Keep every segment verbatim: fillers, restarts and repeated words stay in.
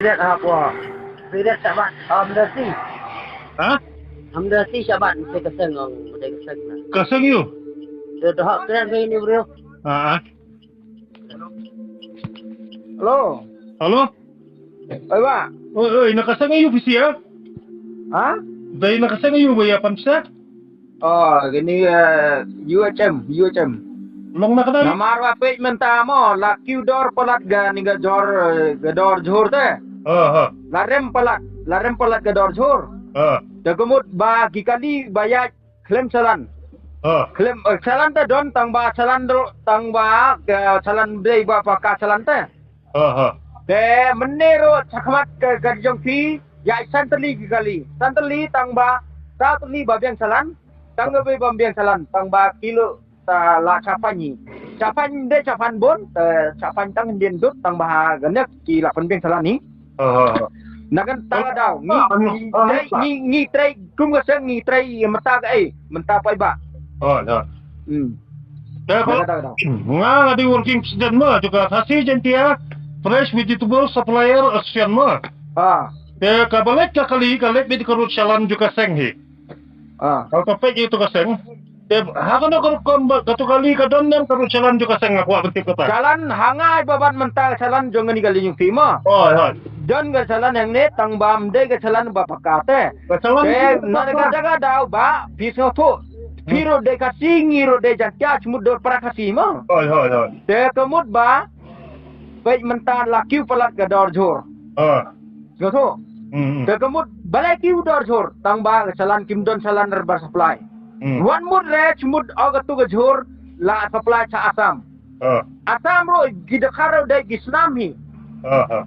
Tet ha pwa. Bidet sabat. Am dasi. Ha? Am dasi sabat mesti keseng ong mesti keseng na. Keseng yu. Tet ha kren ke ini bro. Ah. Hello. Hello. Oi ba. Oi oi na keseng yu pisi ya. Ha? Dai na keseng yu ba ya pan sa. Oh, kini uh, U H M, U H M. Long na kata. Namar ba pek menta mo, la kiu dor palat ga ni ga jor, eh, ga dor jhur te. Ha ha. La rem palat, la rem palat ga dor jhur. Ha. Te kemut ba ki kali ba ya klem salan. Ha. Klem eh, salan te don tang ba salan do tang ba eh, salan dei ba paka salan te. Ha ha. Te menero chakmat ke ga jong ki ya santali ki kali. Santali tang ba santali ba biang salan. Tang ba bam biang salan tang ba kilo ta la chapan ni. Chapan de chapan bon, ta chapan tang din dut tang ba ha ganek ki la pen biang salan ni. Ha ha. Na kan ta dau ni ni trei ni ni trei kum ga seng ni trei mata ga ai mata pai ba. Ha ha. Hmm. Te ko nga nga di working president ma juga Khasi Jaintia Fresh Vegetable Supplier Association ma. Ha. Te ka balet ka kali ka let bit ka rut salan juga seng hi. Ah. Kau topik itu ka seng. Te ha kano ka rukom ba ka tu kali ka don nem ka ru salan ju ka seng aku aku tip kata. Salan hangai babat menta salan jong ni kali jong pima. Oh, oh. Don ka salan yang ne tang bam de ka salan ba pakate. Ka salan te na ka jaga dau ba pis ngo tu. Piro de ka singi ro de jan kya chmut dor para ka sima. Oh, oh, oh. Te kemut ba pek menta la kiu palat ka dor jhur. Ah. Sngewthuh. Hmm. Te kemut balei ki u dor jhur tang ba ka salan kim don salan rebar supply. Hmm. Wan mut re chmut o ka tu ka jhur la supply cha Assam. Ah. Assam ro ki da kharo de ki snam hi. Ah, ah.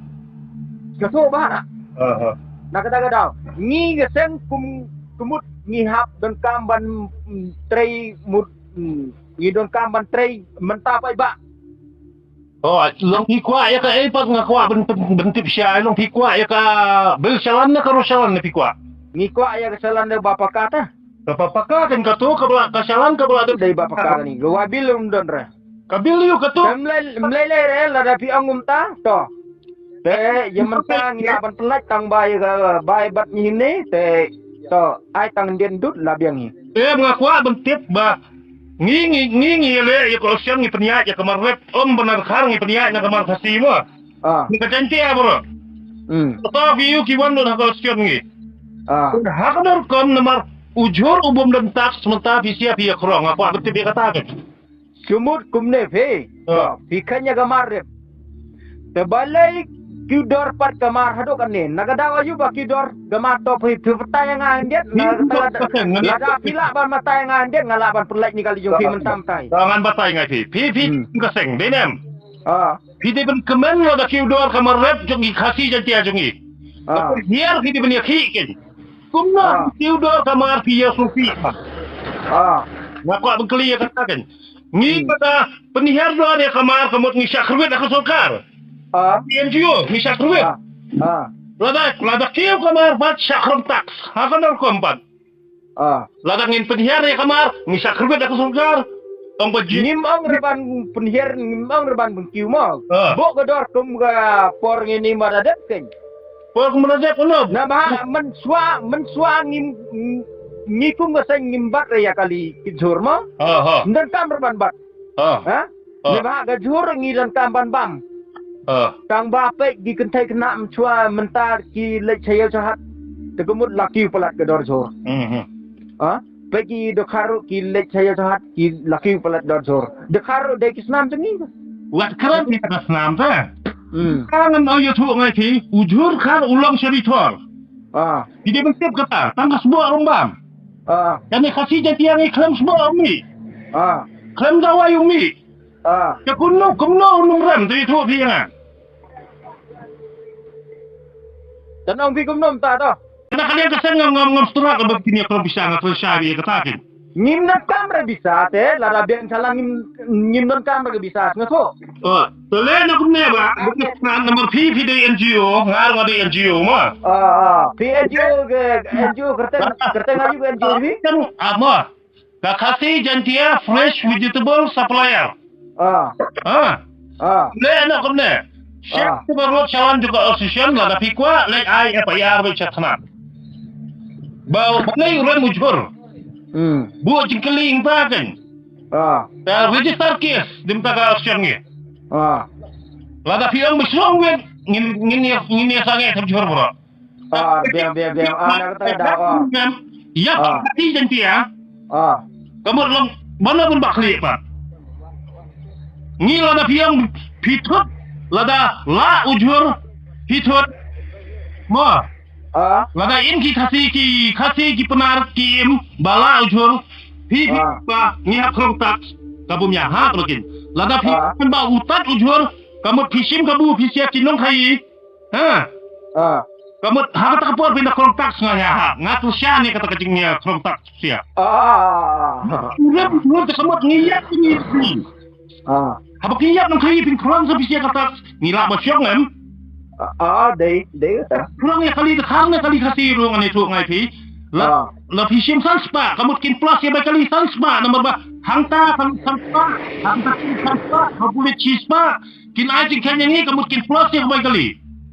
Sngewthuh ba. Ah, ah. Na ka da ka dau. Ngi ka seng kum kemut ngi hap don kam ban mm, trei mut mm, ngi don kam ban trei menta pai ba. Oh, long phi kwah ïa ka ei pat nga kwah ban ban tip sha long phi kwah ïa ka bil salan ne ka ru salan ne phi kwah. Ngi kwah ïa ka salan ne ba pakat ah. Ka ba pakat kan ka tu ka bla ka salan ka bla dei ba pakat ni. Ga wa bil um don re. Ka bil yu ka tu. Mlei mlei le re la da phi ong um ta to. Te ïa menta ngi la ban pynlait tang ba ïa ka bai bat ni ne te to ai tang dien dut la biang ni. Te nga kwah ban tip ba Ngi ngi ngi ngi le ïa ka ocean ngi pynïaid ïa ka mar rep om bana khar ngi pynïaid na ka mar khasi mo. Ah. Ni ka tenti ya bro. Hmm. Kata view ki wan don ha ka ocean ngi. Ah. Ha ka dor kom namar ujur ubum dan tak sementara phi sia phi ya krong apa betul dia kata kan. Sumut kumne phi. Ah. Phi kan ïa ka mar rep. Te balei ki dor pat ka mar haduh kane. Na ka daw ayu ba ki dor ka mar to phi phi batai nga ndet. Lada phi lah ban batai nga ndet nga lah ban pynlait ni kali jong phi mynta mynta. Ngan batai nga phi. Phi phi ka seng dei nem. Ah. Phi dei ban kmen lada ki dor ka mar rep jong ki Khasi Jaintia jong i. Ah. Hiar phi dei ban ïa khi ken. Kumno ki dor ka mar phi ïa sufi. Ah. Nga kwah ban kli ïa kata ken. Ngi kata pynhiar dor ïa ka mar ka mut ngi shah kyrwit ha ka sorkar. Ah. N G O ngi shah kyrwit. Ah. Ah. Lada lada kiew ka mar pat shah kyrwit tax. Ha ka nor kom pat. Ah. Lada ngin pynhiar ïa ka mar ngi shah kyrwit ha ka sorkar. Tong ba ji. Ngim ong re ban pynhiar ngim ong re ban pynkiw mo. Ah. Bok ka dor kum ka por ngin ni ma da dep ken. Por kum da dep uno. Na ba men swa men swa ngim ngi kum ka seng ngim bat re ïa kali ki jhur mo. Ha ha. Ndan kam re ban bat. Ha. Ha? Ha. Ni ba ka jhur ngi ndan kam ban bam. Ha. Tang ba pek ki kynthei khynnah mchwa mynta ki leit chayew chahat. Te kumut la kiw palat ka dor jhur. Hmm. Ha? Pek ki dokhar ki leit chayew chahat ki la kiw palat dor jhur. Dokhar dei ki snam jong ngi. Wat kren ki ka snam te. Hmm. Ka ngan oi ïathuh ngai phi u jhur khar u long shari thor. Ah. Ki dei ban tip kata tang ka sbuh rumbam. Ah. Kane Khasi Jaintia ngi khlem sbuh umi. Ah. Khlem dawai umi. Ah. Te kumno kumno u num rem te ïathuh phi nga. Te nong phi kumno mynta to. Kane ka liang ka seng ngam ngam ngam struggle ba kine khlem bisa nga khlem sha ri kata kin. Ngim donkam re bisa te lada biang salan ngim ngim donkam re bisa sngewthuh. Oh, te le na kumne ba, bukan sekarang nomor phi phi dei N G O, ngar nga dei N G O ma. Ah, ah. Phi N G O ke N G O kerteng kerteng aju ke N G O phi. Kan apa? Ka Khasi Jaintia Fresh Vegetable Supplier. Ah. Ha. Ah. Le na kumne. Sha Ah. kaba rot shalan jong ka association, lada phi kwah leit ai F I R beit sha thana. Ba, ba lei u rem u jhur. Hmm. Buh jingkylli ïa ka kane. Ah. Te register case, dei mynta ka association ngi. Ah. Lada phi ong ba shnong wit, ngin, ngin ïa, ngin ïa sangeh thep jhur bro. Ah, biang, biang, biang. Ah, na kata da, ah. Ïa, Ah. phi jan phi, ah. Ah. Ka mut long, mano ban ba khlieh pat. Ngi lada phi ong phi thut, lada la u jhur, phi thut. Mo. Ah. Lada im ki Khasi, ki Khasi, ki Pnar, ki im, ba la u jhur. Phi, phi Ah. ba, ngi hap krong tax. Ka bym ïahap ruh kin. Lada phi Ah. ba u tat u jhur, ka mut phi shim kabu, phi shia ki nongkhaïi. Ha. Ah. Ka mut ha kata ka por phin da krong tax nga ïa ha. Nga tu sha ne kata ka jing ïa krong tax sia. Ah. Ngi ïap, ngi ïap ka mut ngi ïap ngi ïap. Ah. Haba ngi ïap nang kai phin krong sa phi sia ka tax. Ngi lah ba shong em. Ah, ah, dei, dei ta. Krong ïa kali ta khang ne kali Khasi ruh ngan ïathuh ngai phi. La, Ah. la phi shim san spah, ka mut kin plus ïa bai kali san spah, namar ba hangta kan san spah, hangta kin san spah, ha bulit shi spah. Kin ai jingkheiñ ïa ngi, ka mut kin plus ïa ka bai kali.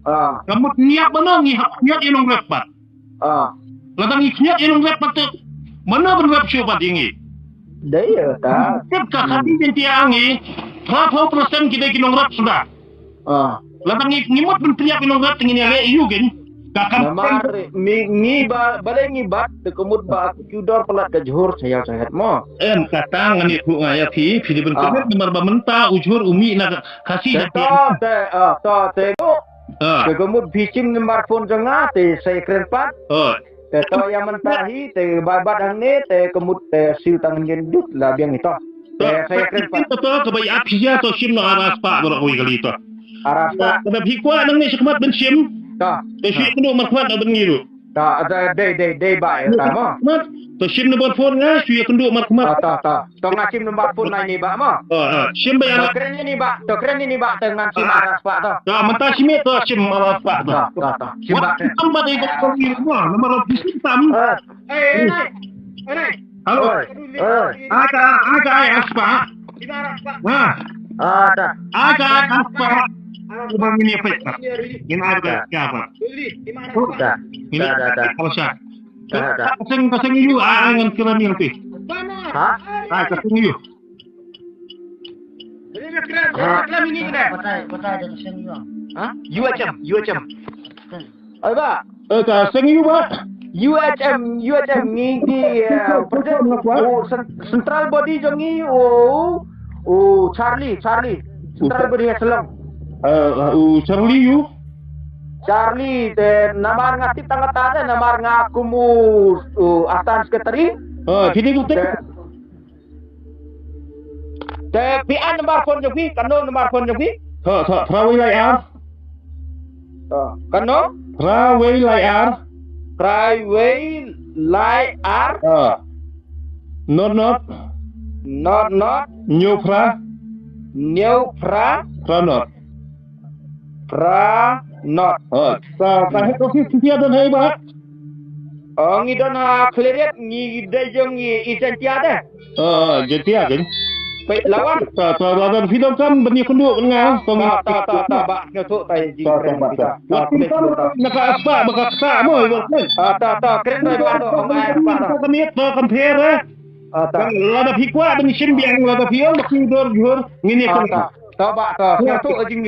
Ah. Ka mut ngi ïap mano ngi hap khñiot ïa nongrep pat. Ah. Lada ngi khñiot ïa nongrep pat te mano ban rep shuh pat ïa ngi. Dei ïa ta. Tip ka Khasi Jaiñtia ngi, phra phew percent ki dei ki nongrep suda. Ah. Lada ngi, ngi mut ban pynïap ïa nongrep te ngin ïaleh ïa u kein. Ka kam Namar mi, ngi ba, balei ngi bat, te ka mut ba ki dor palat ka jhur sa ïa sa het mo. Em, kata ngan ïathuh nga ïa phi, phi dei ban Ah. kynmaw namar ba mynta u jhur u mih na Khasi Te Jaiñtia. to, te, ah, to, te ko. Ah. Te ka mut phi shim nambar phone jong nga, te sa ïakren pat. Oh. Te to ïa mynta hi, te bai bat hangne, te ka mut te siew tang ngin dut la biang ito. Te To, sa ïakren pat. to, to, kaba ïa phi ïa to shim noh ar spah baroh kawei kali to. Ar spah. Kaba phi kwah nangne shakhmat ban shim. To. Te shu ïakynduh markhmat ban ngi ruh. Ta, ta, dei, dei, dei ba, eh, ta mo. Mat, to shim number phone nga, shu ïakynduh markhmat. Ta, ta, ta. To nga shim number phone na ini ba mo. Ah, ah. Shim ba ïa. To kren ini ba, to kren ini ba, te ngan shim Ah. ar spah to. Ta, mynta shim ïa to shim ar spah to. Ta, ta, ta. Shim ba. Wat shim ba dei ko ni mo, number of shim tam. Ah. Eh, eh, eh. Hello. Oi, oi. Ai ka, ai ka, ai ar spah. Ha. Ah, ta. Ai ka, ai ar spah. Uba ngin ïa peit. Ngin ai ka, ka ba. Ta. Ini. Ta, ta, ta. Ka seng, ka seng ïa u, ai, ai ngan kren ïa u. Ha? Ai, ka seng ïa u. Ha? U H M, U H M. Ai ba. Eh, ka seng ïa u ba. U H M, U H M ngi ki, eh, Central Body jong ngi, oh, oh, Charlie, Charlie. Central Body ha Shillong. Eh, u Charlie ïa u. Charlie, te namar nga tip tang kata te, namar nga kum u, u assistant secretary. Ah, phi dei u tip. Te, te phi ai number phone jong phi, kano number phone jong phi? Tha, tha, phra wei lai ar. Ah, kano? Phra wei lai ar. Phra wei lai ar. Ah. Not, not. Not, not. Hynñiew phra. Hynñiew phra. Phra not. Phra not. Oh, ta, ta head office phi don ha ei ba? Oh, ngi don ha Khliehriat, ngi dei jong ngi East Jaintia de. Oh, oh, Jaintia kan. Peit lawan. Ta, ta, lawan phi donkam ban ïakynduh bad nga. Ta, ta, ta, ta, ba, nga thoh ta, ji, ta, ta, kren ba, kita. Ta, ta, kren ba. Na ka aspa, ba ka kata mo, ba. Ta, ta, ta, kren ba, ba, ta, ong ai, ba, ta. Ta, kami, ta, compare, eh. Ah, ta. Lada phi kwah ban shim biang, lada phi ong ba ki dor jhur, ngin ïa Ah, kynduh. Ta, ta, ba, ta, nga thoh jing